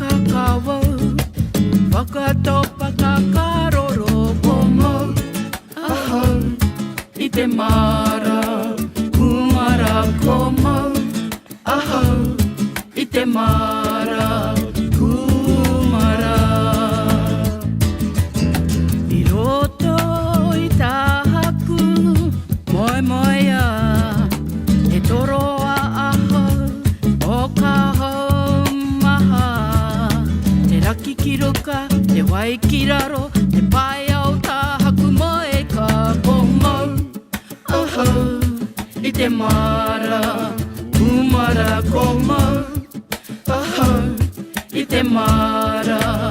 kakawau, whakatopa kakaroro ko mau ahau i te māra kūmara ko mau ahau i te māra kūmara. I roto i tāhaku moemoeā, he toroa ahau o ka hau maha. Te raki ki ruka, te wai ki raro, te pae o tāhaku moe ka komau ahau i te māra kūmara komau ahau i te māra.